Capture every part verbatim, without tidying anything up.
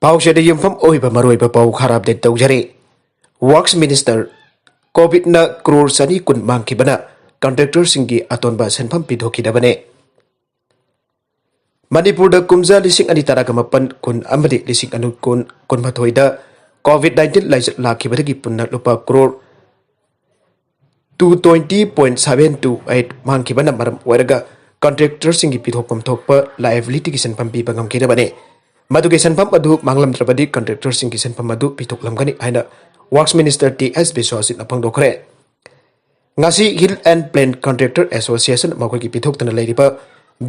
ꯄꯥꯎꯁꯦꯗ ꯌꯨꯝꯐꯝ ꯑꯣꯏꯕ ꯃꯔꯨꯑꯣꯏꯕ ꯄꯥꯎ ꯈꯔ ꯑꯞꯗꯦꯠ ꯇꯧꯖꯔꯤ꯫ ꯋꯥꯔꯛꯁ ꯃꯤꯅꯤꯁꯇꯔ ꯀꯣꯚꯤꯗꯅ ꯀ꯭ꯔꯣꯔ ꯆꯅꯤ ꯀꯨꯟ ꯃꯥꯡꯈꯤꯕꯅ ꯀꯟꯇ꯭ꯔꯦꯛꯇꯔꯁꯤꯡꯒꯤ ꯑꯇꯣꯟꯕ ꯁꯦꯟꯐꯝ ꯄꯤꯊꯣꯛꯈꯤꯗꯕꯅꯤ꯫ ꯃꯅꯤꯄꯨꯔꯗ ꯀꯨꯝꯖꯥ ꯂꯤꯁꯤꯡ ꯑꯅꯤ ꯇꯔꯥꯒ ꯃꯥꯄꯟ, ꯀꯨꯟ ꯑꯃꯗꯤ ꯂꯤꯁꯤꯡ ꯑꯅꯤ ꯀꯨꯟ, ꯀꯨꯟꯃꯥꯊꯣꯏꯗ ꯀꯣꯚꯤꯗ ꯅꯥꯏꯟꯇꯤꯟ ꯂꯥꯏꯆꯠ ꯂꯥꯛꯈꯤꯕꯗꯒꯤ ꯄꯨꯟꯅ ꯂꯨꯄꯥ crore two twenty point seven two eight ꯃꯥꯡꯈꯤꯕꯅ ꯃꯔꯝ ꯑꯣꯏꯔꯒ ꯀꯟꯇ꯭ꯔꯦꯛꯇꯔꯁꯤꯡꯒꯤ ꯄꯤꯊꯣꯛꯐꯝ ꯊꯣꯛꯄ ꯂꯥꯏꯑꯦꯕꯤꯂꯤꯇꯤꯒꯤ ꯁꯦꯟꯐꯝ ꯄꯤꯕ ꯉꯝꯈꯤꯗꯕꯅꯤ꯫ ꯃꯗꯨꯒꯤ ꯁꯦꯟꯐꯝ ꯑꯗꯨ ꯃꯥꯡꯂꯝꯗ꯭ꯔꯕꯗꯤ ꯀꯟꯇ꯭ꯔꯦꯛꯇꯔꯁꯤꯡꯒꯤ ꯁꯦꯟꯐꯝ ꯑꯗꯨ ꯄꯤꯊꯣꯛꯂꯝꯒꯅꯤ ꯍꯥꯏꯅ ꯋꯥꯔꯛꯁ ꯃꯤꯅꯤꯁꯇꯔ ꯇꯤ ꯑꯦꯁ ꯕꯤꯁ꯭ꯋꯥꯖꯤꯠꯅ ꯐꯣꯡꯗꯣꯛꯈ꯭ꯔꯦ꯫ ꯉꯁꯤ hill and plain contractor association ꯃꯈꯣꯏꯒꯤ ꯄꯤꯊꯣꯛꯇꯨꯅ ꯂꯩꯔꯤꯕ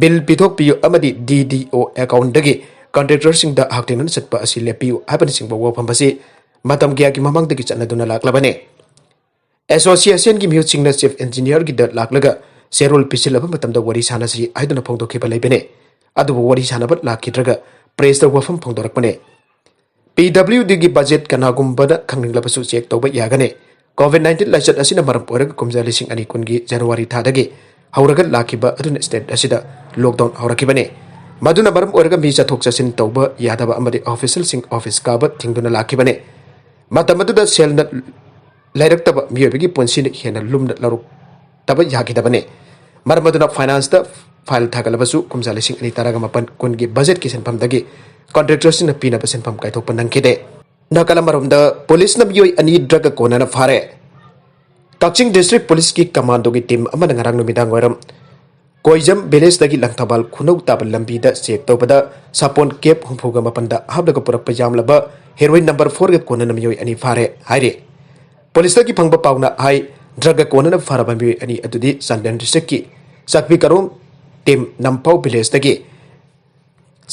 ꯕꯤꯜ ꯄꯤꯊꯣꯛꯄꯤꯌꯨ ꯑꯃꯗꯤ ꯗꯤ ꯗꯤ ꯑꯣ ꯑꯦꯀꯥꯎꯟꯗꯒꯤ ꯀꯟꯇ꯭ꯔꯦꯛꯇꯔꯁꯤꯡꯗ ꯍꯛꯊꯦꯡꯅꯅ ꯆꯠꯄ ꯑꯁꯤ ꯂꯦꯞꯄꯤꯌꯨ ꯍꯥꯏꯕꯅꯆꯤꯡꯕ ꯋꯥꯐꯝ ꯑꯁꯤ ꯃꯇꯝ ꯀꯌꯥꯒꯤ ꯃꯃꯥꯡꯗꯒꯤ ꯆꯠꯅꯗꯨꯅ ꯂꯥꯛꯂꯕꯅꯤ꯫ ꯑꯦꯁꯣꯁꯤꯌꯦꯁꯟꯒꯤ ꯃꯤꯍꯨꯠꯁꯤꯡꯅ ꯆꯤꯐ ꯏꯟꯖꯤꯅꯤꯌꯔꯒꯤꯗ ꯂꯥꯛꯂꯒ ꯆꯦꯔꯣꯜ ꯄꯤꯁꯤꯜꯂꯕ ꯃꯇꯝꯗ ꯋꯥꯔꯤ ꯁꯥꯟꯅꯁꯤ ꯍꯥꯏꯗꯨꯅ ꯐꯣꯡꯗꯣꯛꯈꯤꯕ ꯂꯩꯕꯅꯤ꯫ ꯑꯗꯨꯕꯨ ꯋꯥꯔꯤ ꯁꯥꯟꯅꯕ ꯂꯥꯛꯈꯤꯗ꯭ꯔꯒ ꯄ꯭ꯔꯦꯁꯇ ꯋꯥꯐꯝ ꯐꯣꯡꯗꯣꯔꯛꯄꯅꯤ꯫ ꯄꯤ ꯗꯕ꯭ꯂꯤꯎ ꯗꯤꯒꯤ ꯕꯖꯦꯠ ꯀꯅꯥꯒꯨꯝꯕꯅ ꯈꯪꯅꯤꯡꯂꯕꯁꯨ ꯆꯦꯛ ꯇꯧꯕ ꯌꯥꯒꯅꯤ꯫ ꯀꯣꯚꯤꯗ ꯅꯥꯏꯟꯇꯤꯟ ꯂꯥꯏꯆꯠ ꯑꯁꯤꯅ ꯃꯔꯝ ꯑꯣꯏꯔꯒ ꯀꯨꯝꯖꯥ ꯂꯤꯁꯤꯡ ꯑꯅꯤ ꯀꯨꯟꯒꯤ ꯖꯅꯋꯥꯔꯤ ꯊꯥꯗꯒꯤ ꯍꯧꯔꯒ ꯂꯥꯛꯈꯤꯕ ꯑꯗꯨꯅ ꯁ꯭ꯇꯦꯠ ꯑꯁꯤꯗ ꯂꯣꯛꯗꯥꯎꯟ ꯍꯧꯔꯛꯈꯤꯕꯅꯤ꯫ ꯃꯗꯨꯅ ꯃꯔꯝ ꯑꯣꯏꯔꯒ ꯃꯤ ꯆꯠꯊꯣꯛ ꯆꯠꯁꯤꯟ ꯇꯧꯕ ꯌꯥꯗꯕ ꯑꯃꯗꯤ ꯑꯣꯐꯤꯁꯦꯜꯁꯤꯡ ꯑꯣꯐꯤꯁ ꯀꯥꯕ ꯊꯤꯡꯗꯨꯅ ꯂꯥꯛꯈꯤꯕꯅꯤ꯫ ꯃꯇꯝ ꯑꯗꯨꯗ ꯁꯦꯜꯅ ꯂꯩꯔꯛꯇꯕ ꯃꯤꯑꯣꯏꯕꯒꯤ ꯄꯨꯟꯁꯤꯅ ꯍꯦꯟꯅ ꯂꯨꯝꯅ ꯂꯧꯔꯛꯇꯕ ꯌꯥꯈꯤꯗꯕꯅꯤ꯫ ꯃꯔꯝ ꯑꯗꯨꯅ ꯐꯥꯏꯅꯥꯟꯁꯇ ꯐꯥꯏꯜ ꯊꯥꯒꯠꯂꯕꯁꯨ ꯀꯨꯝꯖꯥ ꯂꯤꯁꯤꯡ ꯑꯅꯤ ꯇꯔꯥꯒ ꯃꯥꯄꯟ ꯀꯨꯟꯒꯤ ꯕꯖꯦꯠꯀꯤ ꯁꯦꯟꯐꯝꯗꯒꯤ ꯀꯟꯇ꯭ꯔꯦꯛꯇꯔꯁꯤꯡꯅ ꯄꯤꯅꯕ ꯁꯦꯟꯐꯝ ꯀꯥꯏꯊꯣꯛꯄ ꯅꯪꯈꯤꯗꯦ꯫ ꯅꯥꯀꯜ ꯑꯃꯔꯣꯝꯗ ꯄꯨꯂꯤꯁꯅ ꯃꯤꯑꯣꯏ ꯑꯅꯤ ꯗ꯭ꯔꯒ ꯀꯣꯟꯅꯅ ꯐꯥꯔꯦ꯫ ꯀꯛꯆꯤꯡ ꯗꯤꯁꯇ꯭ꯔꯤꯛ ꯄꯨꯂꯤꯁꯀꯤ ꯀꯃꯥꯟꯗꯣꯒꯤ ꯇꯤꯝ ꯑꯃꯅ ꯉꯔꯥꯡ ꯅꯨꯃꯤꯗꯥꯡ ꯋꯥꯏꯔꯝ ꯀꯣꯏꯖꯝ ꯚꯤꯂꯦꯖꯇꯒꯤ ꯂꯪꯊꯕꯥꯜ ꯈꯨꯅꯧ ꯇꯥꯕ ꯂꯝꯕꯤꯗ ꯆꯦꯛ ꯇꯧꯕꯗ ꯁꯥꯄꯣꯟ ꯀꯦꯞ ꯍꯨꯝꯐꯨꯒ ꯃꯥꯄꯟꯗ ꯍꯥꯞꯂꯒ ꯄꯨꯔꯛꯄ ꯌꯥꯝꯂꯕ ꯍꯦꯔꯣꯏꯟ ꯅꯝꯕꯔ ꯐꯣꯔꯒ ꯀꯣꯟꯅꯅ ꯃꯤꯑꯣꯏ ꯑꯅꯤ ꯐꯥꯔꯦ ꯍꯥꯏꯔꯤ꯫ ꯄꯨꯂꯤꯁꯇꯒꯤ ꯐꯪꯕ ꯄꯥꯎꯅ ꯍꯥꯏ, ꯗ꯭ꯔꯒ ꯀꯣꯟꯅꯅ ꯐꯥꯔꯕ ꯃꯤꯑꯣꯏ ꯑꯅꯤ ꯑꯗꯨꯗꯤ ꯆꯥꯟꯗꯦꯜ ꯗꯤꯁꯇ꯭ꯔꯤꯛꯀꯤ ꯆꯥꯛꯄꯤ ꯀꯔꯣꯝ ꯇꯤꯝ ꯅꯝꯐꯥꯎ ꯚꯤꯂꯦꯖꯇꯒꯤ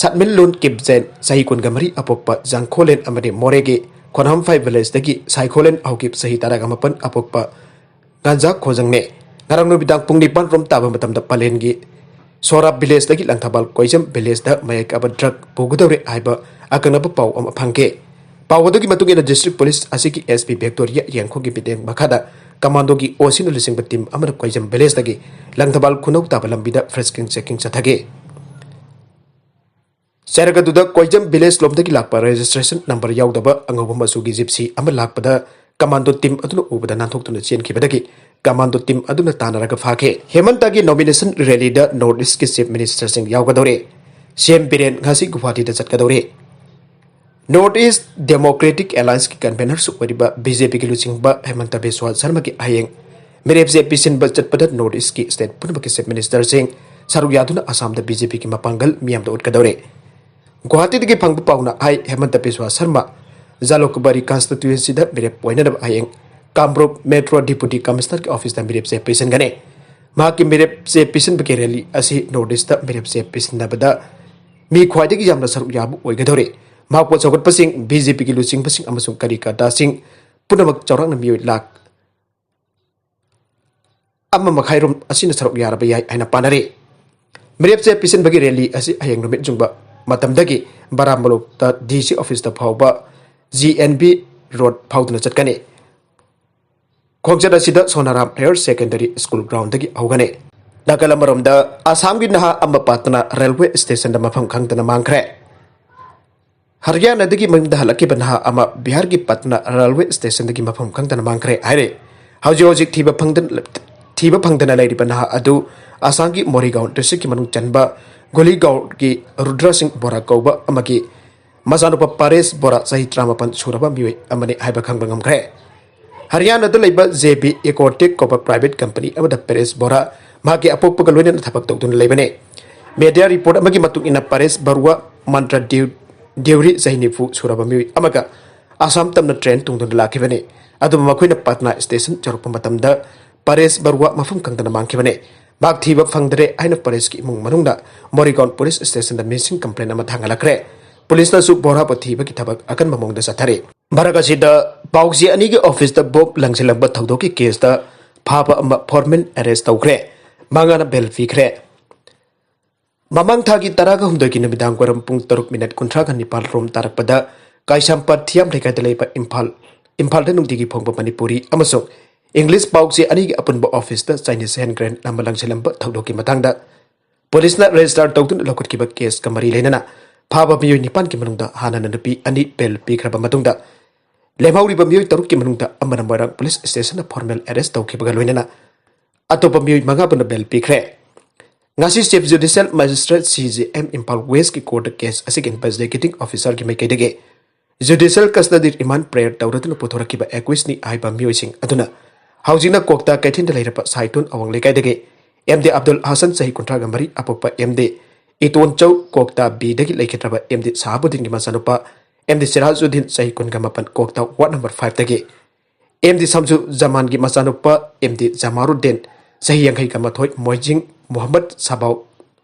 ꯁꯠꯃꯤꯟꯂꯨꯟ ꯀꯤꯞꯖꯦꯟ, ꯆꯍꯤ ꯀꯨꯟꯒ ꯃꯔꯤ, ꯑꯄꯣꯛꯄ ꯖꯥꯡꯈꯣꯂꯦꯟ ꯑꯃꯗꯤ ꯃꯣꯔꯦꯒꯤ ꯈꯣꯅꯥꯝꯐꯥꯏ ꯚꯤꯂꯦꯖꯇꯒꯤ ꯁꯥꯏꯈꯣꯂꯦꯟ ꯍꯧꯒꯤꯞ, ꯆꯍꯤ ꯇꯔꯥꯒ ꯃꯥꯄꯟ, ꯑꯄꯣꯛꯄ ꯒꯥꯟꯖꯥ ꯈꯣꯖꯪꯅꯦ꯫ ꯉꯔꯥꯡ ꯅꯨꯃꯤꯗꯥꯡ ꯄꯨꯡ ꯅꯤꯄꯥꯟ ꯔꯣꯝ ꯇꯥꯕ ꯃꯇꯝꯗ ꯄꯂꯦꯟꯒꯤ ꯁꯣꯔꯥꯕ ꯚꯤꯂꯦꯖꯇꯒꯤ ꯂꯪꯊꯕꯥꯜ ꯀꯣꯏꯖꯝ ꯚꯤꯂꯦꯖꯇ ꯃꯌꯥꯏ ꯀꯥꯕ ꯗ꯭ꯔꯒ ꯄꯨꯒꯗꯧꯔꯦ ꯍꯥꯏꯕ ꯑꯀꯛꯅꯕ ꯄꯥꯎ ꯑꯃ ꯐꯪꯈꯤ꯫ ꯄꯥꯎ ꯑꯗꯨꯒꯤ ꯃꯇꯨꯡ ꯏꯟꯅ ꯗꯤꯁꯇ꯭ꯔꯤꯛ ꯄꯨꯂꯤꯁ ꯑꯁꯤꯒꯤ ꯑꯦꯁ ꯄꯤ ꯚꯤꯛꯇꯣꯔꯤꯌꯥ ꯌꯦꯡꯈꯣꯒꯤ ꯃꯤꯠꯌꯦꯡ ꯃꯈꯥꯗ ꯀꯃꯥꯟꯗꯣꯒꯤ ꯑꯣ ꯁꯤꯅ ꯂꯨꯆꯤꯡꯕ ꯇꯤꯝ ꯑꯃꯅ ꯀꯣꯏꯖꯝ ꯚꯤꯂꯦꯖꯇꯒꯤ ꯂꯪꯊꯕꯥꯜ ꯈꯨꯅꯧ ꯇꯥꯕ ꯂꯝꯕꯤꯗ ꯐ꯭ꯔꯤꯁꯀꯤꯡ ꯆꯦꯀꯤꯡ ꯆꯠꯊꯈꯤ꯫ ꯆꯩꯔꯛ ꯑꯗꯨꯗ ꯀꯣꯏꯖꯝ ꯚꯤꯂꯦꯖ ꯂꯣꯝꯗꯒꯤ ꯂꯥꯛꯄ ꯔꯦꯖꯤꯁꯇ꯭ꯔꯦꯁꯟ ꯅꯝꯕꯔ ꯌꯥꯎꯗꯕ ꯑꯉꯧꯕ ꯃꯆꯨꯒꯤ ꯖꯤꯞꯁꯤ ꯑꯃ ꯂꯥꯛꯄꯗ ꯀꯃꯥꯟꯗꯣ ꯇꯤꯝ ꯑꯗꯨꯅ ꯎꯕꯗ ꯅꯥꯟꯊꯣꯛꯇꯨꯅ ꯆꯦꯟꯈꯤꯕꯗꯒꯤ ꯀꯃꯥꯟꯗꯣ ꯇꯤꯝ ꯑꯗꯨꯅ ꯇꯥꯟꯅꯔꯒ ꯐꯥꯈꯤ꯫ ꯍꯦꯃꯟꯇꯒꯤ ꯅꯣꯃꯤꯅꯦꯁꯟ ꯔꯦꯂꯤꯗ ꯅꯣꯔꯠ ꯏꯁꯀꯤ ꯆꯤꯐ ꯃꯤꯅꯤꯁꯇꯔꯁꯤꯡ ꯌꯥꯎꯒꯗꯧꯔꯦ꯫ ꯁꯤ ꯑꯦꯝ ꯕꯤꯔꯦꯟ ꯉꯁꯤ ꯒꯨꯋꯥꯍꯥꯇꯤꯗ ꯆꯠꯀꯗꯧꯔꯦ꯫ ꯅꯣꯔꯠ ꯏꯁ ꯗꯦꯃꯣꯀ꯭ꯔꯦꯇꯤꯛ ꯑꯦꯂꯥꯌꯟꯁꯀꯤ ꯀꯟꯚꯦꯅꯔꯁꯨ ꯑꯣꯏꯔꯤꯕ ꯕꯤ ꯖꯦ ꯄꯤꯒꯤ ꯂꯨꯆꯤꯡꯕ ꯍꯦꯃꯟꯇ ꯕꯤꯁ꯭ꯋꯥ ꯁꯔꯃꯒꯤ ꯍꯌꯦꯡ ꯃꯤꯔꯦꯞꯁꯦ ꯄꯤꯁꯤꯟꯕ ꯆꯠꯄꯗ ꯅꯣꯔꯠ ꯏꯁꯀꯤ ꯁ꯭ꯇꯦꯠ ꯄꯨꯝꯅꯃꯛꯀꯤ ꯆꯤꯐ ꯃꯤꯅꯤꯁꯇꯔꯁꯤꯡ ꯁꯔꯨꯛ ꯌꯥꯗꯨꯅ ꯑꯁꯥꯝꯗ ꯕꯤ ꯖꯦ ꯄꯤꯒꯤ ꯃꯄꯥꯡꯒꯜ ꯃꯤꯌꯥꯝꯗ ꯎꯠꯀꯗꯧꯔꯦ꯫ ꯒꯨꯋꯥꯍꯥꯇꯤꯗꯒꯤ ꯐꯪꯕ ꯄꯥꯎꯅ ꯍꯥꯏ, ꯍꯦꯃꯟꯇ ꯕꯤꯁ꯭ꯋꯥ ꯁꯔꯃ ꯖꯥꯂꯨꯛꯕꯥꯔꯤ ꯀꯟꯁꯇꯤꯇ꯭ꯋꯦꯟꯁꯤꯗ ꯃꯤꯔꯦꯞ ꯑꯣꯏꯅꯅꯕ ꯍꯌꯦꯡ ꯀꯥꯝꯔꯨꯞ ꯃꯦꯇ꯭ꯔꯣ ꯗꯤꯄꯨꯇꯤ ꯀꯃꯤꯁꯅꯔꯒꯤ ꯑꯣꯐꯤꯁꯇ ꯃꯤꯔꯦꯞꯁꯦ ꯄꯤꯁꯤꯟꯒꯅꯤ꯫ ꯃꯍꯥꯛꯀꯤ ꯃꯤꯔꯦꯞꯁꯦ ꯄꯤꯁꯤꯟꯕꯒꯤ ꯔꯦꯂꯤ ꯑꯁꯤ ꯅꯣꯔꯠ ꯏꯁꯇ ꯃꯤꯔꯦꯞꯁꯦ ꯄꯤꯁꯤꯟꯅꯕꯗ ꯃꯤ ꯈ꯭ꯋꯥꯏꯗꯒꯤ ꯌꯥꯝꯅ ꯁꯔꯨꯛ ꯌꯥꯕ ꯑꯣꯏꯒꯗꯧꯔꯦ꯫ ꯃꯍꯥꯛꯄꯨ ꯁꯧꯒꯠꯄꯁꯤꯡ, ꯕꯤ ꯖꯦ ꯄꯤꯒꯤ ꯂꯨꯆꯤꯡꯕꯁꯤꯡ ꯑꯃꯁꯨꯡ ꯀꯔꯤꯀꯥꯇꯥꯁꯤꯡ ꯄꯨꯝꯅꯃꯛ ꯆꯥꯎꯔꯥꯛꯅ ꯃꯤꯑꯣꯏ ꯂꯥꯈ ꯑꯃ ꯃꯈꯥꯏ ꯔꯣꯝ ꯑꯁꯤꯅ ꯁꯔꯨꯛ ꯌꯥꯔꯕ ꯌꯥꯏ ꯍꯥꯏꯅ ꯄꯥꯅꯔꯤ꯫ ꯃꯤꯔꯦꯞꯁꯦ ꯄꯤꯁꯤꯟꯕꯒꯤ ꯔꯦꯂꯤ ꯑꯁꯤ ꯍꯌꯦꯡ ꯅꯨꯃꯤꯠ ꯌꯨꯡꯕ ꯃꯇꯝꯗꯒꯤ ꯕꯔꯥꯃꯨꯂꯨꯛꯇ ꯗꯤ ꯁꯤ ꯑꯣꯐꯤꯁꯇ ꯐꯥꯎꯕ ꯖꯤ ꯑꯦꯟ ꯕꯤ ꯔꯣꯗ ꯐꯥꯎꯗꯨꯅ ꯆꯠꯀꯅꯤ꯫ ꯈꯣꯡꯆꯠ ꯑꯁꯤꯗ ꯁꯣꯅꯥꯔꯥꯝ ꯍꯥꯌꯔ ꯁꯦꯀꯦꯟꯗꯔꯤ ꯁ꯭ꯀꯨꯜ ꯒ꯭ꯔꯥꯎꯟꯗꯒꯤ ꯍꯧꯒꯅꯤ꯫ ꯅꯥꯀꯜ ꯑꯃꯔꯣꯝꯗ ꯑꯁꯥꯝꯒꯤ ꯅꯍꯥ ꯑꯃ ꯄꯥꯠꯅ ꯔꯦꯜꯋꯦ ꯁ꯭ꯇꯦꯁꯟꯗ ꯃꯐꯝ ꯈꯪꯗꯅ ꯃꯥꯡꯈ꯭ꯔꯦ꯫ ꯍꯔꯤꯌꯥꯅꯥꯗꯒꯤ ꯃꯌꯨꯝꯗ ꯍꯜꯂꯛꯈꯤꯕ ꯅꯍꯥ ꯑꯃ ꯕꯤꯍꯥꯔꯒꯤ ꯄꯠꯅꯥ ꯔꯦꯜꯋꯦ ꯁ꯭ꯇꯦꯁꯟꯗꯒꯤ ꯃꯐꯝ ꯈꯪꯗꯅ ꯃꯥꯡꯈ꯭ꯔꯦ ꯍꯥꯏꯔꯦ꯫ ꯍꯧꯖꯤꯛ ꯍꯧꯖꯤꯛ ꯊꯤꯕ ꯐꯪꯗꯅ, ꯊꯤꯕ ꯐꯪꯗꯅ ꯂꯩꯔꯤꯕ ꯅꯍꯥ ꯑꯗꯨ ꯑꯁꯥꯝꯒꯤ ꯃꯣꯔꯤꯒꯥꯎ ꯗꯤꯁꯇ꯭ꯔꯤꯛꯀꯤ ꯃꯅꯨꯡ ꯆꯟꯕ ꯒꯨꯂꯤꯒꯥꯎꯒꯤ ꯔꯨꯗ꯭ꯔ ꯁꯤꯡ ꯕꯣꯔꯥ ꯀꯧꯕ ꯑꯃꯒꯤ ꯃꯆꯥꯅꯨꯄꯥ ꯄꯥꯔꯦꯁ ꯕꯣꯔꯥ, ꯆꯍꯤ ꯇꯔꯥꯃꯥꯄꯟ ꯁꯨꯔꯕ ꯃꯤꯑꯣꯏ ꯑꯃꯅꯤ ꯍꯥꯏꯕ ꯈꯪꯕ ꯉꯝꯈ꯭ꯔꯦ꯫ ꯍꯔꯤꯌꯥꯅꯥꯗ ꯂꯩꯕ ꯖꯦ ꯕꯤ ꯏꯀꯣꯇꯦꯛ ꯀꯧꯕ ꯄ꯭ꯔꯥꯏꯚꯦꯠ ꯀꯝꯄꯅꯤ ꯑꯃꯗ ꯄꯦꯔꯦꯁ ꯕꯣꯔꯥ ꯃꯍꯥꯛꯀꯤ ꯑꯄꯣꯛꯄꯒ ꯂꯣꯏꯅꯅ ꯊꯕꯛ ꯇꯧꯗꯨꯅ ꯂꯩꯕꯅꯤ꯫ ꯃꯦꯗꯤꯌꯥ ꯔꯤꯄꯣꯔꯠ ꯑꯃꯒꯤ ꯃꯇꯨꯡ ꯏꯟꯅ, ꯄꯦꯔꯦꯁ ꯕꯔꯨꯋꯥ ꯃꯟꯇ꯭ꯔ ꯗ꯭ꯌꯨ-, ꯗ꯭ꯌꯨꯔꯤ, ꯆꯍꯤ ꯅꯤꯐꯨ ꯁꯨꯔꯕ ꯃꯤꯑꯣꯏ ꯑꯃꯒ ꯑꯁꯥꯝ ꯇꯝꯅ ꯇ꯭ꯔꯦꯟ ꯇꯣꯡꯗꯨꯅ ꯂꯥꯛꯈꯤꯕꯅꯤ꯫ ꯑꯗꯨꯕꯨ ꯃꯈꯣꯏꯅ ꯄꯠꯅꯥ ꯁ꯭ꯇꯦꯁꯟ ꯌꯧꯔꯛꯄ ꯃꯇꯝꯗ ꯄꯦꯔꯦꯁ ꯕꯔꯨꯋꯥ ꯃꯐꯝ ꯈꯪꯗꯅ ꯃꯥꯡꯈꯤꯕꯅꯤ꯫ ꯃꯍꯥꯛ ꯊꯤꯕ ꯐꯪꯗ꯭ꯔꯦ ꯍꯥꯏꯅ ꯄꯦꯔꯦꯁꯀꯤ ꯏꯃꯨꯡ ꯃꯅꯨꯡꯅ ꯃꯣꯔꯤꯒꯥꯎꯟ ꯄꯨꯂꯤꯁ ꯁ꯭ꯇꯦꯁꯟꯗ ꯃꯤꯁꯤꯡ ꯀꯝꯄ꯭ꯂꯦꯟ ꯑꯃ ꯊꯥꯡꯒꯠꯂꯛꯈ꯭ꯔꯦ꯫ ꯄꯨꯂꯤꯁꯅꯁꯨ ꯕꯣꯔꯥꯕꯨ ꯊꯤꯕꯒꯤ ꯊꯕꯛ ꯑꯀꯟꯕ ꯃꯑꯣꯡꯗ ꯆꯠꯊꯔꯤ꯫ ꯃꯔꯛ ꯑꯁꯤꯗ, ꯄꯥꯎꯆꯦ ꯑꯅꯤꯒꯤ ꯑꯣꯐꯤꯁꯇ ꯕꯣꯝ ꯂꯪꯁꯤꯜꯂꯝꯕ ꯊꯧꯗꯣꯛꯀꯤ ꯀꯦꯁꯇ ꯐꯥꯕ ꯑꯃ ꯐꯣꯔꯃꯦꯜ ꯑꯦꯔꯦꯁ ꯇꯧꯈ꯭ꯔꯦ꯫ ꯃꯉꯥꯅ ꯕꯦꯜ ꯄꯤꯈ꯭ꯔꯦ꯫ ꯃꯃꯥꯡ ꯊꯥꯒꯤ ꯇꯔꯥꯒ ꯍꯨꯝꯗꯣꯏꯒꯤ ꯅꯨꯃꯤꯗꯥꯡ ꯋꯥꯏꯔꯝ ꯄꯨꯡ ꯇꯔꯨꯛ ꯃꯤꯅꯠ ꯀꯨꯟꯊ꯭ꯔꯥꯒ ꯅꯤꯄꯥꯜ ꯔꯣꯝ ꯇꯥꯔꯛꯄꯗ ꯀꯩꯁꯥꯝꯄꯥꯠ ꯊꯤꯌꯥꯝ ꯂꯩꯀꯥꯏꯗ ꯂꯩꯕ ꯏꯝꯐꯥꯜ, ꯏꯝꯐꯥꯜꯗ ꯅꯨꯡꯇꯤꯒꯤ ꯐꯣꯡꯕ ꯃꯅꯤꯄꯨꯔꯤ ꯑꯃꯁꯨꯡ ꯏꯪꯂꯤꯁ ꯄꯥꯎꯆꯦ ꯑꯅꯤꯒꯤ ꯑꯄꯨꯟꯕ ꯑꯣꯐꯤꯁꯇ ꯆꯥꯏꯅꯤꯁ ꯍꯦꯟ ꯒ꯭ꯔꯦꯟ ꯑꯃ ꯂꯪꯁꯤꯜꯂꯝꯕ ꯊꯧꯗꯣꯛꯀꯤ ꯃꯇꯥꯡꯗ ꯄꯨꯂꯤꯁꯅ ꯔꯦꯖꯤꯁꯇꯥꯔ ꯇꯧꯗꯨꯅ ꯂꯧꯈꯠꯈꯤꯕ ꯀꯦꯁꯀ ꯃꯔꯤ ꯂꯩꯅꯅ ꯐꯥꯕ ꯃꯤꯑꯣꯏ ꯅꯤꯄꯥꯟꯒꯤ ꯃꯅꯨꯡꯗ ꯍꯥꯟꯅꯅ ꯅꯨꯄꯤ ꯑꯅꯤ ꯕꯦꯜ ꯄꯤꯈ꯭ꯔꯕ ꯃꯇꯨꯡꯗ, ꯂꯦꯝꯍꯧꯔꯤꯕ ꯃꯤꯑꯣꯏ ꯇꯔꯨꯛꯀꯤ ꯃꯅꯨꯡꯗ ꯑꯃꯅ ꯃꯣꯏꯔꯥꯡ ꯄꯨꯂꯤꯁ ꯁ꯭ꯇꯦꯁꯟꯗ ꯐꯣꯔꯃꯦꯜ ꯑꯦꯔꯦꯁ ꯇꯧꯈꯤꯕꯒ ꯂꯣꯏꯅꯅ ꯑꯇꯣꯞꯄ ꯃꯤꯑꯣꯏ ꯃꯉꯥꯕꯨꯅ ꯕꯦꯜ ꯄꯤꯈ꯭ꯔꯦ꯫ ꯉꯁꯤ chief judicial magistrate, C J M, Imphal ꯋꯦꯁꯀꯤ ꯀꯣꯔꯠꯇ ꯀꯦꯁ ꯑꯁꯤꯒꯤ ꯏꯟꯚꯦꯁꯇꯤꯒꯦꯇꯤꯡ ꯑꯣꯐꯤꯁꯔꯒꯤ ꯃꯥꯏꯀꯩꯗꯒꯤ ꯖꯨꯗꯤꯁꯤꯌꯦꯜ ꯀꯁꯇꯗꯤ ꯔꯤꯃꯥꯟꯗ ꯄ꯭ꯔꯦꯌꯔ ꯇꯧꯔꯗꯨꯅ ꯄꯨꯊꯣꯔꯛꯈꯤꯕ ꯑꯦꯀ꯭ꯌꯨꯁꯅꯤ ꯍꯥꯏꯕ ꯃꯤꯑꯣꯏꯁꯤꯡ ꯑꯗꯨꯅ ꯍꯧꯖꯤꯛꯅ ꯀ꯭ꯋꯥꯛꯇꯥ ꯀꯩꯊꯦꯜꯗ ꯂꯩꯔꯕ ꯁꯥꯏꯇꯣꯟ ꯑꯋꯥꯡ ꯂꯩꯀꯥꯏꯗꯒꯤ ꯑꯦꯝ ꯗꯤ ꯑꯕꯗꯨꯜ ꯍꯁꯟ, ꯆꯍꯤ ꯀꯨꯟꯊ꯭ꯔꯥꯒ ꯃꯔꯤ, ꯑꯄꯣꯛꯄ ꯑꯦꯝ ꯗꯤ ꯏꯇꯣꯟꯆꯧ, ꯀ꯭ꯋꯥꯛꯇꯥ ꯕꯤꯗꯒꯤ ꯂꯩꯈꯤꯗ꯭ꯔꯕ ꯑꯦꯝ ꯗꯤ ꯁꯍꯥꯕꯨꯗꯤꯟꯒꯤ ꯃꯆꯥꯅꯨꯄꯥ ꯑꯦꯝ ꯗꯤ ꯁꯤꯔꯥꯖꯨꯗꯤꯟ, ꯆꯍꯤ ꯀꯨꯟꯒ ꯃꯥꯄꯟ, ꯀ꯭ꯋꯥꯛꯇꯥ ꯋꯥꯔꯗ ꯅꯝꯕꯔ ꯐꯥꯏꯚꯇꯒꯤ ꯑꯦꯝ ꯗꯤ ꯁꯝꯁꯨ ꯖꯃꯥꯟꯒꯤ ꯃꯆꯥꯅꯨꯄꯥ ꯑꯦꯝ ꯗꯤ ꯖꯃꯥꯔꯨꯗꯤꯟ, ꯆꯍꯤ ꯌꯥꯡꯈꯩꯒ ꯃꯥꯊꯣꯏ, ꯃꯣꯏꯖꯤꯡ ꯃꯨꯍꯝꯃꯗ ꯁꯥꯕꯥꯎ,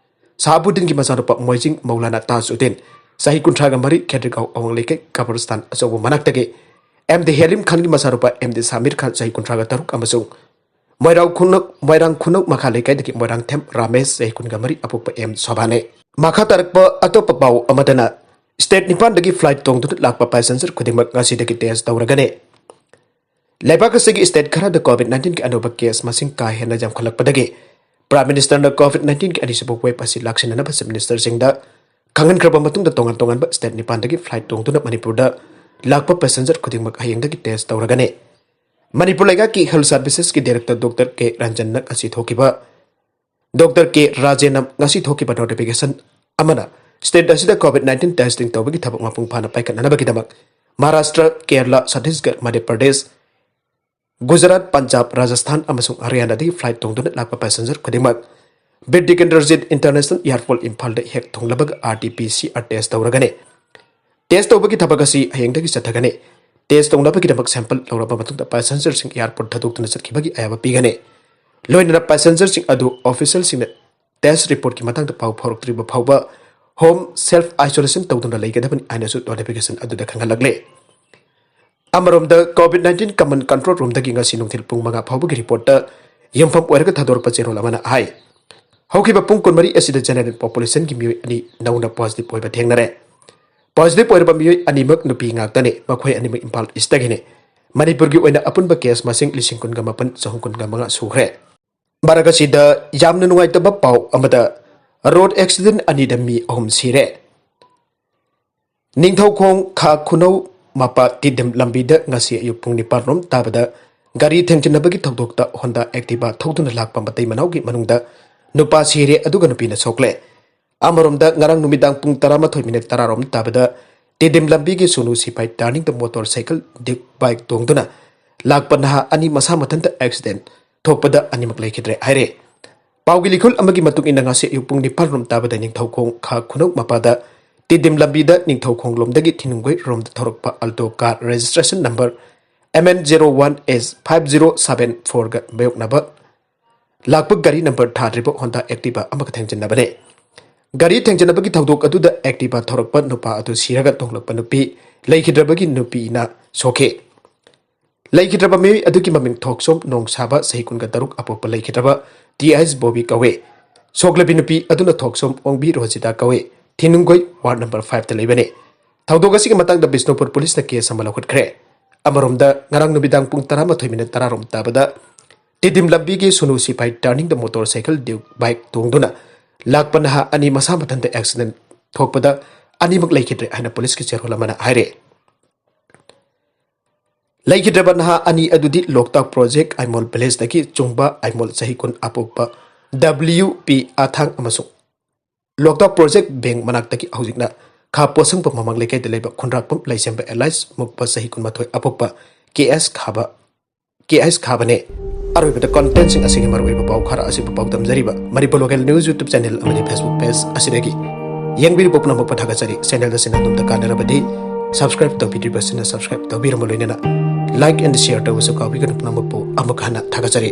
ꯁꯍꯥꯕꯨꯗꯤꯟꯒꯤ ꯃꯆꯥꯅꯨꯄꯥ ꯃꯣꯏꯖꯤꯡ ꯃꯧꯂꯥꯅꯥ ꯇꯥꯖꯎꯗꯤꯟ, ꯆꯍꯤ ꯀꯨꯟꯊ꯭ꯔꯥꯒ ꯃꯔꯤ, ꯈꯦꯗ꯭ꯔꯤꯒꯥꯎ ꯑꯋꯥꯡ ꯂꯩꯀꯥꯏ ꯀꯕꯔꯁꯇꯥꯟ ꯑꯆꯧꯕ ꯃꯅꯥꯛꯇꯒꯤ ꯑꯦꯝ ꯗꯤ ꯍꯦꯂꯤꯝ ꯈꯥꯟꯒꯤ ꯃꯆꯥꯅꯨꯄꯥ ꯑꯦꯝ ꯗꯤ ꯁꯥꯃꯤꯔ ꯈꯥꯟ, ꯆꯍꯤ ꯀꯨꯟꯊ꯭ꯔꯥꯒ ꯇꯔꯨꯛ, ꯑꯃꯁꯨꯡ ꯃꯣꯏꯔꯥꯡ ꯈꯨꯅꯧ, ꯃꯣꯏꯔꯥꯡ ꯈꯨꯅꯧ ꯃꯈꯥ ꯂꯩꯀꯥꯏꯗꯒꯤ ꯃꯣꯏꯔꯥꯡꯊꯦꯝ ꯔꯥꯃꯦꯁ, ꯆꯍꯤ ꯀꯨꯟꯒ ꯃꯔꯤ, ꯑꯄꯣꯛꯄ ꯑꯦꯝ ꯁꯣꯚꯥꯅꯦ꯫ ꯃꯈꯥ ꯇꯥꯔꯛꯄ ꯑꯇꯣꯞꯄ ꯄꯥꯎ ꯑꯃꯗꯅ, ꯁ꯭ꯇꯦꯠ ꯅꯤꯄꯥꯟꯗꯒꯤ ꯐ꯭ꯂꯥꯏꯠ ꯇꯣꯡꯗꯨꯅ ꯂꯥꯛꯄ ꯄꯦꯁꯦꯟꯖꯔ ꯈꯨꯗꯤꯡꯃꯛ ꯉꯁꯤꯗꯒꯤ ꯇꯦꯁ ꯇꯧꯔꯒꯅꯤ꯫ ꯂꯩꯕꯥꯛ ꯑꯁꯤꯒꯤ ꯁ꯭ꯇꯦꯠ ꯈꯔꯗ ꯀꯣꯚꯤꯗ ꯅꯥꯏꯟꯇꯤꯟꯒꯤ ꯑꯅꯧꯕ ꯀꯦꯁ ꯃꯁꯤꯡ ꯀꯥ ꯍꯦꯟꯅ ꯌꯥꯝꯈꯠꯂꯛꯄꯗꯒꯤ ꯄ꯭ꯔꯥꯏꯝ ꯃꯤꯅꯤꯁꯇꯔꯅ ꯀꯣꯚꯤꯗ ꯅꯥꯏꯟꯇꯤꯟꯒꯤ ꯑꯅꯤꯁꯨꯕ ꯋꯦꯕ ꯑꯁꯤ ꯂꯥꯛꯁꯤꯟꯅꯅꯕ ꯆꯤꯐ ꯃꯤꯅꯤꯁꯇꯔꯁꯤꯡꯗ ꯈꯪꯍꯟꯈ꯭ꯔꯕ ꯃꯇꯨꯡꯗ, ꯇꯣꯉꯥꯟ ꯇꯣꯉꯥꯟꯕ ꯁ꯭ꯇꯦꯠ ꯅꯤꯄꯥꯟꯗꯒꯤ ꯐ꯭ꯂꯥꯏꯠ ꯇꯣꯡꯗꯨꯅ ꯃꯅꯤꯄꯨꯔꯗ ꯂꯥꯛꯄ ꯄꯦꯁꯦꯟꯖꯔ ꯈꯨꯗꯤꯡꯃꯛ ꯍꯌꯦꯡꯗꯒꯤ ꯇꯦꯁ ꯇꯧꯔꯒꯅꯤ꯫ ꯃꯅꯤꯄꯨꯔ ꯂꯩꯉꯥꯛꯀꯤ ꯍꯦꯜꯊ ꯁꯔꯚꯤꯁꯦꯁꯀꯤ ꯗꯥꯏꯔꯦꯛꯇꯔ ꯗꯣꯛꯇꯔ ꯀꯦ ꯔꯟꯖꯟꯅ ꯉꯁꯤ ꯊꯣꯛꯈꯤꯕ, ꯗꯣꯛꯇꯔ ꯀꯦ ꯔꯥꯖꯦꯟꯅ ꯉꯁꯤ ꯊꯣꯛꯈꯤꯕ ꯅꯣꯇꯤꯐꯤꯀꯦꯁꯟ ꯑꯃꯅ ꯁ꯭ꯇꯦꯠ ꯑꯁꯤꯗ ꯀꯣꯚꯤꯗ ꯅꯥꯏꯟꯇꯤꯟ ꯇꯦꯁꯇꯤꯡ ꯇꯧꯕꯒꯤ ꯊꯕꯛ ꯃꯄꯨꯡ ꯐꯥꯅ ꯄꯥꯏꯈꯠꯅꯅꯕꯒꯤꯗꯃꯛ ꯃꯍꯥꯔꯥꯁꯇ꯭ꯔ, ꯀꯦꯔꯂꯥ, ꯁꯠꯇꯤꯁꯒꯔ, ꯃꯙ꯭ꯌ ꯄ꯭ꯔꯗꯦꯁ, ꯒꯨꯖꯔꯥꯠ, ꯄꯟꯖꯥꯕ, ꯔꯥꯖꯁꯊꯥꯟ ꯑꯃꯁꯨꯡ ꯍꯔꯤꯌꯥꯅꯥꯗꯒꯤ ꯐ꯭ꯂꯥꯏꯠ ꯇꯣꯡꯗꯨꯅ ꯂꯥꯛꯄ ꯄꯦꯁꯦꯟꯖꯔ ꯈꯨꯗꯤꯡꯃꯛ ꯕꯤꯔ ꯇꯤꯀꯦꯟꯗ꯭ꯔꯖꯤꯠ ꯏꯟꯇꯔꯅꯦꯁꯅꯦꯜ ꯑꯦꯌꯔꯄꯣꯔꯠ ꯏꯝꯐꯥꯜꯗ ꯍꯦꯛ ꯊꯨꯡꯂꯕꯒ R T P C R test ꯇꯧꯔꯒꯅꯤ꯫ Test ꯇꯧꯕꯒꯤ ꯊꯕꯛ ꯑꯁꯤ ꯍꯌꯦꯡꯗꯒꯤ ꯆꯠꯊꯒꯅꯤ꯫ ꯇꯦꯁ ꯇꯧꯅꯕꯒꯤꯗꯃꯛ ꯁꯦꯝꯄꯜ ꯂꯧꯔꯕ ꯃꯇꯨꯡꯗ ꯄꯦꯁꯦꯟꯖꯔꯁꯤꯡ ꯑꯦꯌꯔꯄꯣꯔꯠ ꯊꯥꯗꯣꯛꯇꯨꯅ ꯆꯠꯈꯤꯕꯒꯤ ꯑꯌꯥꯕ ꯄꯤꯒꯅꯤ꯫ ꯂꯣꯏꯅꯅ ꯄꯦꯁꯦꯟꯖꯔꯁꯤꯡ ꯑꯗꯨ ꯑꯣꯐꯤꯁꯤꯌꯦꯜꯁꯤꯡꯅ ꯇꯦꯁ ꯔꯤꯄꯣꯔꯠꯀꯤ ꯃꯇꯥꯡꯗ ꯄꯥꯎ ꯐꯥꯎꯔꯛꯇ꯭ꯔꯤꯕ ꯐꯥꯎꯕ ꯍꯣꯝ ꯁꯦꯜꯐ ꯑꯥꯏꯁꯣꯂꯦꯁꯟ ꯇꯧꯗꯨꯅ ꯂꯩꯒꯗꯕꯅꯤ ꯍꯥꯏꯅꯁꯨ ꯅꯣꯇꯤꯐꯤꯀꯦꯁꯟ ꯑꯗꯨꯗ ꯈꯪꯍꯜꯂꯛꯂꯦ꯫ ꯑꯃꯔꯣꯝꯗ, ꯀꯣꯚꯤꯗ ꯅꯥꯏꯟꯇꯤꯟ ꯀꯃꯟ ꯀꯟꯇ꯭ꯔꯣꯜ ꯔꯨꯝꯗꯒꯤ ꯉꯁꯤ ꯅꯨꯡꯊꯤꯜ ꯄꯨꯡ ꯃꯉꯥ ꯐꯥꯎꯕꯒꯤ ꯔꯤꯄꯣꯔꯠꯇ ꯌꯨꯝꯐꯝ ꯑꯣꯏꯔꯒ ꯊꯥꯗꯣꯔꯛꯄ ꯆꯦꯔꯣꯜ ꯑꯃꯅ ꯍꯥꯏ, ꯍꯧꯈꯤꯕ ꯄꯨꯡ ꯀꯨꯟꯃꯔꯤ ꯑꯁꯤꯗ ꯖꯦꯅꯦꯔꯦꯜ ꯄꯣꯄꯨꯂꯦꯁꯟꯒꯤ ꯃꯤꯑꯣꯏ ꯑꯅꯤ ꯅꯧꯅ ꯄꯣꯖꯤꯇꯤꯚ ꯑꯣꯏꯕ ꯊꯦꯡꯅꯔꯦ꯫ ꯄꯣꯖꯤꯇꯤꯚ ꯑꯣꯏꯔꯕ ꯃꯤꯑꯣꯏ ꯑꯅꯤꯃꯛ ꯅꯨꯄꯤ ꯉꯥꯛꯇꯅꯤ꯫ ꯃꯈꯣꯏ ꯑꯅꯤꯃꯛ ꯏꯝꯐꯥꯜ ꯏꯁꯇꯒꯤꯅꯤ꯫ ꯃꯅꯤꯄꯨꯔꯒꯤ ꯑꯣꯏꯅ ꯑꯄꯨꯟꯕ ꯀꯦꯁ ꯃꯁꯤꯡ ꯂꯤꯁꯤꯡ ꯀꯨꯟꯒ ꯃꯥꯄꯟ, ꯆꯍꯨꯝ ꯀꯨꯟꯒ ꯃꯉꯥ ꯁꯨꯈ꯭ꯔꯦ꯫ ꯃꯔꯛ ꯑꯁꯤꯗ ꯌꯥꯝꯅ ꯅꯨꯡꯉꯥꯏꯇꯕ ꯄꯥꯎ ꯑꯃꯗ, ꯔꯣꯗ ꯑꯦꯛꯁꯤꯗꯦꯟ ꯑꯅꯤꯗ ꯃꯤ ꯑꯍꯨꯝ ꯁꯤꯔꯦ꯫ ꯅꯤꯡꯊꯧꯈꯣꯡ ꯈꯥ ꯈꯨꯅꯧ ꯃꯄꯥ ꯇꯤꯗꯤꯝ ꯂꯝꯕꯤꯗ ꯉꯁꯤ ꯑꯌꯨꯛ ꯄꯨꯡ ꯅꯤꯄꯥꯟ ꯔꯣꯝ ꯇꯥꯕꯗ ꯒꯥꯔꯤ ꯊꯦꯡꯖꯤꯟꯅꯕꯒꯤ ꯊꯧꯗꯣꯛꯇ Honda Activa ꯊꯧꯗꯨꯅ ꯂꯥꯛꯄ ꯃꯇꯩ ꯃꯅꯥꯎꯒꯤ ꯃꯅꯨꯡꯗ ꯅꯨꯄꯥ ꯁꯤꯔꯦ, ꯑꯗꯨꯒ ꯅꯨꯄꯤꯅ ꯁꯣꯛꯂꯦ꯫ ꯑꯃꯔꯣꯝꯗ, ꯉꯔꯥꯡ ꯅꯨꯃꯤꯗꯥꯡ ꯄꯨꯡ ꯇꯔꯥꯃꯥꯊꯣꯏ ꯃꯤꯅꯤꯠ ꯇꯔꯥ ꯔꯣꯝ ꯇꯥꯕꯗ ꯇꯤꯗꯤꯝ ꯂꯝꯕꯤꯒꯤ ꯁꯨꯅꯨ ꯁꯤꯐꯥꯏ turning ꯗ motorcycle Duke bike ꯇꯣꯡꯗꯨꯅ ꯂꯥꯛꯄ ꯅꯍꯥ ꯑꯅꯤ ꯃꯁꯥ ꯃꯊꯟꯇ accident ꯊꯣꯛꯄꯗ ꯑꯅꯤꯃꯛ ꯂꯩꯈꯤꯗ꯭ꯔꯦ ꯍꯥꯏꯔꯦ꯫ ꯄꯥꯎꯒꯤ ꯂꯤꯈꯨꯜ ꯑꯃꯒꯤ ꯃꯇꯨꯡ ꯏꯟꯅ, ꯉꯁꯤ ꯑꯌꯨꯛ ꯄꯨꯡ ꯅꯤꯄꯥꯟ ꯔꯣꯝ ꯇꯥꯕꯗ ꯅꯤꯡꯊꯧꯈꯣꯡ ꯈꯥ ꯈꯨꯅꯧ ꯃꯄꯥꯗ ꯇꯤꯗꯤꯝ ꯂꯝꯕꯤꯗ ꯅꯤꯡꯊꯧꯈꯣꯡꯂꯣꯝꯗꯒꯤ ꯊꯤꯅꯨꯡꯒꯣꯏ ꯔꯣꯝꯗ ꯊꯧꯔꯛꯄ Alto car registration number M N zero one H five zero seven four ꯒ ꯃꯥꯌꯣꯛꯅꯕ ꯂꯥꯛꯄ ꯒꯥꯔꯤ number ꯊꯥꯗ꯭ꯔꯤꯕ Honda Activa ꯑꯃꯒ ꯊꯦꯡꯖꯤꯟꯅꯕꯅꯦ꯫ ꯒꯥꯔꯤ ꯊꯦꯡꯖꯤꯟꯅꯕꯒꯤ ꯊꯧꯗꯣꯛ ꯑꯗꯨꯗ Activa ꯊꯧꯔꯛꯄ ꯅꯨꯄꯥ ꯑꯗꯨ ꯁꯤꯔꯒ ꯇꯣꯡꯂꯛꯄ ꯅꯨꯄꯤ ꯂꯩꯈꯤꯗ꯭ꯔꯕꯒꯤ ꯅꯨꯄꯤꯅ ꯁꯣꯛꯈꯤ꯫ ꯂꯩꯈꯤꯗ꯭ꯔꯕ ꯃꯤꯑꯣꯏ ꯑꯗꯨꯒꯤ ꯃꯃꯤꯡ ꯊꯣꯛꯁꯣꯝ ꯅꯣꯡꯁꯥꯕ, ꯆꯍꯤ ꯀꯨꯟꯒ ꯇꯔꯨꯛ, ꯑꯄꯣꯛꯄ ꯂꯩꯈꯤꯗ꯭ꯔꯕ T H ꯕꯣꯕꯤ ꯀꯧꯏ꯫ ꯁꯣꯛꯂꯕꯤ ꯅꯨꯄꯤ ꯑꯗꯨꯅ ꯊꯣꯛꯁꯣꯝ ꯑꯣꯡꯕꯤ ꯔꯣꯖꯤꯇꯥ ꯀꯧꯏ꯫ ꯊꯤꯅꯨꯡꯒꯣꯏ ward number five ꯇ ꯂꯩꯕꯅꯤ꯫ ꯊꯧꯗꯣꯛ ꯑꯁꯤꯒꯤ ꯃꯇꯥꯡꯗ ꯕꯤꯁꯅꯨꯄꯨꯔ ꯄꯨꯂꯤꯁꯅ case ꯑꯃ ꯂꯧꯈꯠꯈ꯭ꯔꯦ꯫ ꯑꯃꯔꯣꯝꯗ, ꯉꯔꯥꯡ ꯅꯨꯃꯤꯗꯥꯡ ꯄꯨꯡ ꯇꯔꯥꯃꯥꯊꯣꯏ ꯃꯤꯅꯤꯠ ꯇꯔꯥ ꯔꯣꯝ ꯇꯥꯕꯗ ꯇꯤꯗꯤꯝ ꯂꯝꯕꯤꯒꯤ ꯁꯨꯅꯨ ꯁꯤꯐꯥꯏ turning ꯗ motorcycle Duke bike ꯇꯣꯡꯗꯨꯅ ꯂꯥꯛꯄ ꯅꯍꯥ ꯑꯅꯤ ꯃꯁꯥ ꯃꯊꯟꯇ accident ꯊꯣꯛꯄꯗ ꯑꯅꯤꯃꯛ ꯂꯩꯈꯤꯗ꯭ꯔꯦ ꯍꯥꯏꯅ ꯄꯨꯂꯤꯁꯀꯤ ꯆꯦꯔꯣꯜ ꯑꯃꯅ ꯍꯥꯏꯔꯦ꯫ ꯂꯩꯈꯤꯗ꯭ꯔꯕ ꯅꯍꯥ ꯑꯅꯤ ꯑꯗꯨꯗꯤ ꯂꯣꯛꯇꯥꯛ project ꯑꯥꯏꯃꯣꯜ village ꯗꯒꯤ ꯆꯨꯡꯕ ꯑꯥꯏꯃꯣꯜ, ꯆꯍꯤ ꯀꯨꯟ, ꯑꯄꯣꯛꯄ W P ꯑꯊꯥꯡ ꯑꯃꯁꯨꯡ ꯂꯣꯛꯇꯥꯛ project bank ꯃꯅꯥꯛꯇꯒꯤ ꯍꯧꯖꯤꯛꯅ ꯈꯥ ꯄꯣꯠꯁꯪꯕ ꯃꯃꯥꯡ ꯂꯩꯀꯥꯏꯗ ꯂꯩꯕ ꯈꯨꯟꯗ꯭ꯔꯥꯛꯄꯝ ꯂꯩꯁꯦꯝꯕ alias ꯃꯨꯛꯄ, ꯆꯍꯤ ꯀꯨꯟꯃꯥꯊꯣꯏ, ꯑꯄꯣꯛꯄ K S ꯈꯥꯕ, K S ꯈꯥꯕꯅꯦ꯫ ꯑꯔꯣꯏꯕꯗ content ꯁꯤꯡ ꯑꯁꯤꯒꯤ ꯃꯔꯨꯑꯣꯏꯕ ꯄꯥꯎ ꯈꯔ ꯑꯁꯤꯕꯨ ꯄꯥꯎꯗꯝꯖꯔꯤꯕ Manipur Local News YouTube channel ꯑꯃꯗꯤ Facebook page ꯑꯁꯤꯗꯒꯤ꯫ ꯌꯦꯡꯕꯤꯔꯤꯕ ꯄꯨꯝꯅꯃꯛꯄꯨ ꯊꯥꯒꯠꯆꯔꯤ꯫ Channel ꯑꯁꯤꯅ ꯑꯗꯣꯝꯗ ꯀꯥꯟꯅꯔꯕꯗꯤ subscribe ꯇꯧꯕꯤꯗ꯭ꯔꯤꯕꯁꯤꯡꯅ subscribe ꯇꯧꯕꯤꯔꯝꯕ ꯂꯣꯏꯅꯅ like and share ꯇꯧꯕꯁꯨ ꯀꯥꯎꯕꯤꯒꯅꯨ꯫ ꯄꯨꯝꯅꯃꯛꯄꯨ ꯑꯃꯨꯛ ꯍꯟꯅ ꯊꯥꯒꯠꯆꯔꯤ꯫